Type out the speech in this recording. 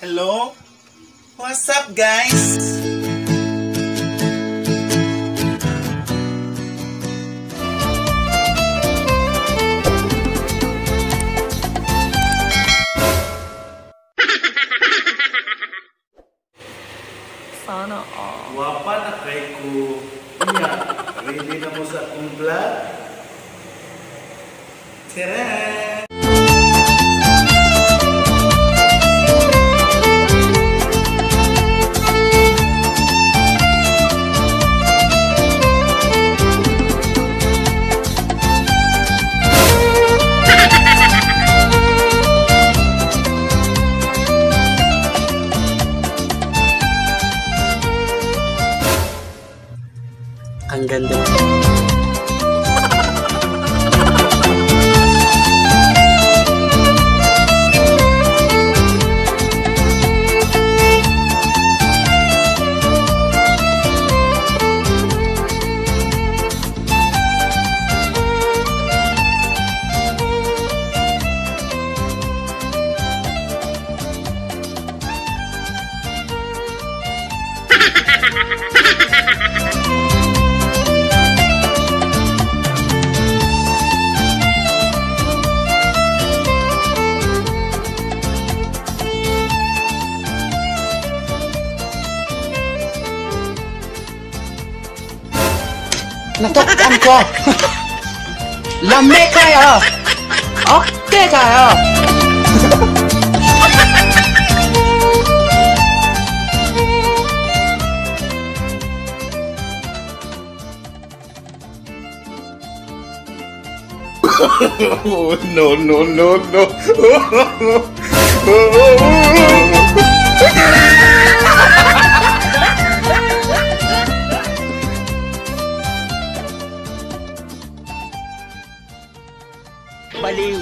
Hello? What's up, guys? Sana all. Wapa na kay ko. Unya, ready na mo sa akong vlog? Tara! Ang ganda. Natukdan ko. Lami kayo. Okay kayo. Oh, no, no, no, no. Baliw.